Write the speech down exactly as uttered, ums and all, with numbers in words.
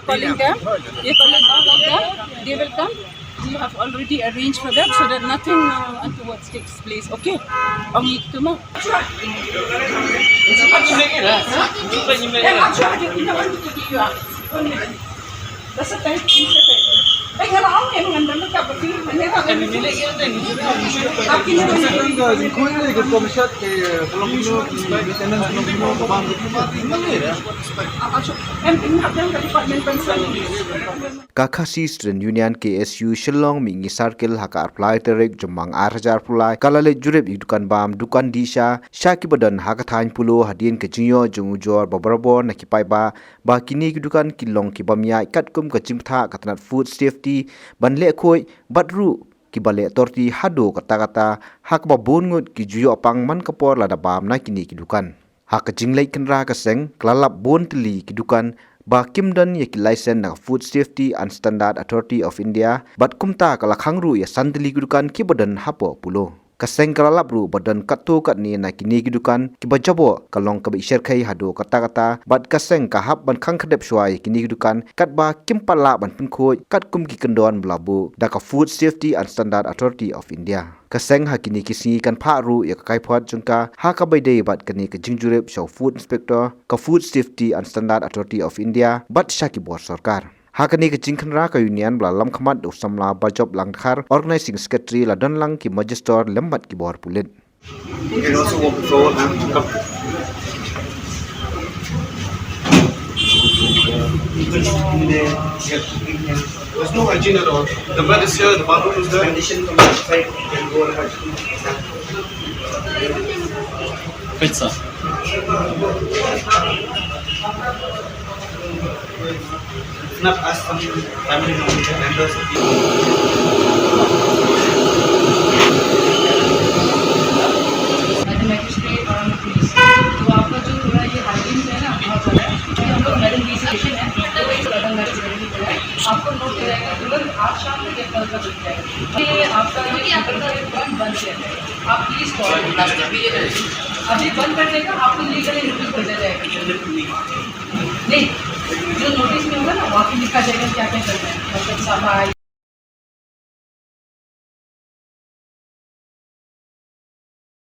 Calling them. You're calling all of them. They will come. We have already arranged for that so that nothing uh, untoward takes place. Okay? Ong itu mo. Ka Khasi Student Union K S U Shillong Mihngi Circle ha ka arphew lai tarik Jymmang ar hajar arphew lai ka la leit jurip ïa ki dukan bam dukan dih sha sha kiba don ha ka thaiñ Polo hadien ka jingïoh jong u jor ba barabor na ki paidbah ba kine ki dukan ki long ki bym ïaid katkum ka jingbthah ka tnat food safety ban leh khuid bad ruh kiba leh torti haduh katta katta ha kaba bun ngut ki ju ïoh pang man ka por lada bam na kine ki dukan. Ha ka jingleit khynra ka seng ka la lap bun tylli ki dukan ba kim don ïa ki license na ka Food Safety and Standard Authority of India bad kumta ka la khang ruh ïa san tylli ki dukan kiba don hapoh Polo. Ka seng ka la lap ruh ba don katto katne na kine ki dukan kiba jaboh ka long kaba i sherkhei haduh katta katta bad ka seng ka hap ban khang kdep shuwa ïa kine ki dukan katba kim pat lah ban pynkhuid katkum ki kyndon ba la buh da ka Food Safety and Standard Authority of India. Ka seng ha kine ki sngi kan phah ruh ïa ka kaiphod jong ka ha kaba ïadei bad kane ka jingjurip sha u Food Inspector ka Food Safety and Standard Authority of India bad sha ki bor sorkar. Ha kane ka jingkhynra ka Union ba la lam khmat da u samla Bajop Langdkhar, Organizing Secretary, la don lang ki Magistrate lem bad ki bor pulit. You can also walk forward, ma'am. Come. There's no hygiene at all. The bed is here, the bathroom is there. Condition from the side can go on. Pizza. Not us, some family members. As a magistrate or a police, तो आपका जो थोड़ा ये हाइजीन है ना, बहुत ज़्यादा है। क्योंकि हम लोग मैडम की सिचुएशन है, तो एक ज़्यादा मैडम जरूरी है। आपको नोट कराएगा तुरंत, आज शाम तक या कल का बन जाएगा। ये आपका ये पेपर का एक पॉइंट बंद किया जाएगा। आप प्लीज कॉल, अभी बंद कर देगा, आपको लीगल नोटिस भेजा जाएगा। नहीं, जो नोटिस में होगा ना, वहाँ पे लिखा जाएगा क्या क्या करना है, मतलब सफाई।